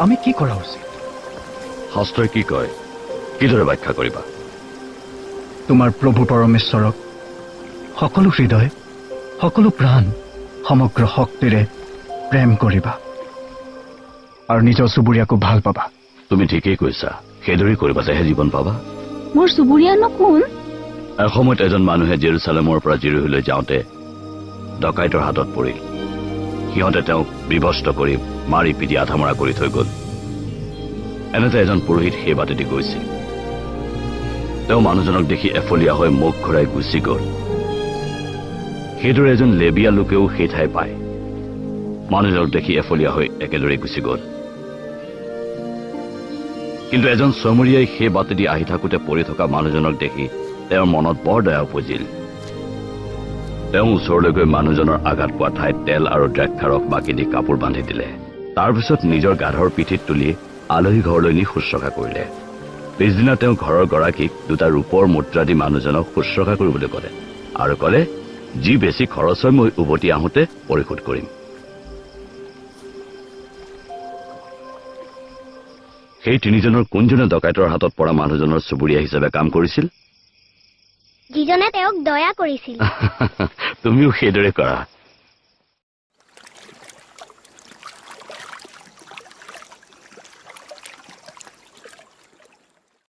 আমি কি কৰা উচিত? শাস্ত্ৰই কি কয়, কিদৰে ব্যাখ্যা কৰিবা? তোমাৰ প্ৰভু পৰমেশ্বৰক সকলো হৃদয়, সকলো প্ৰাণ, সমগ্ৰ শক্তিৰে প্ৰেম কৰিবা আৰু নিজৰ চুবুৰীয়াকো ভাল পাবা। তুমি ঠিকেই কৈছা, সেইদৰেই কৰিবা, তেহে জীৱন পাবা। মোৰ চুবুৰীয়ানো কোন? এসময়ত এজন মানুহে জেৰুচালেমৰ পৰা যিৰূহলৈ যাওঁতে ডকাইতৰ হাতত পৰিল। সিহঁতে তেওঁক বিভস্ত কৰি মাৰি পিটি আধামৰা কৰি থৈ গ'ল। এনেতে এজন পুৰোহিত সেই বাটেদি গৈছিল। তেওঁ মানুহজনক দেখি এফলীয়া হৈ মুখ ঘূৰাই গুচি গ'ল। সেইদৰে এজন লেবিয়া লোকেও সেই ঠাই পায় মানুহজনক দেখি এফলীয়া হৈ একেদৰে গুচি গ'ল। কিন্তু এজন চমৰীয়াই সেই বাটেদি আহি থাকোঁতে পৰি থকা মানুহজনক দেখি তেওঁৰ মনত বৰ দয়া উপজিল। তেওঁ ওচৰলৈ গৈ মানুহজনৰ আঘাত পোৱা ঠাইত তেল আৰু দ্ৰাক্ষাৰস বাকি দি কাপোৰ বান্ধি দিলে। তাৰপিছত নিজৰ গাধৰ পিঠিত তুলি আলহী ঘৰলৈ নি শুশ্ৰূষা কৰিলে। পিছদিনা তেওঁ ঘৰৰ গৰাকীক দুটা ৰূপৰ মুদ্ৰা দি মানুহজনক শুশ্ৰূষা কৰিবলৈ ক'লে আৰু ক'লে, যি বেছি খৰচ হয় মই উভতি আহোঁতে পৰিশোধ কৰিম। সেই তিনিজনৰ কোনজনে ডকাইতৰ হাতত পৰা মানুহজনৰ চুবুৰীয়া হিচাপে কাম কৰিছিল? যিজনে তেওঁক দয়া কৰিছিল। তুমিও সেইদৰে কৰা।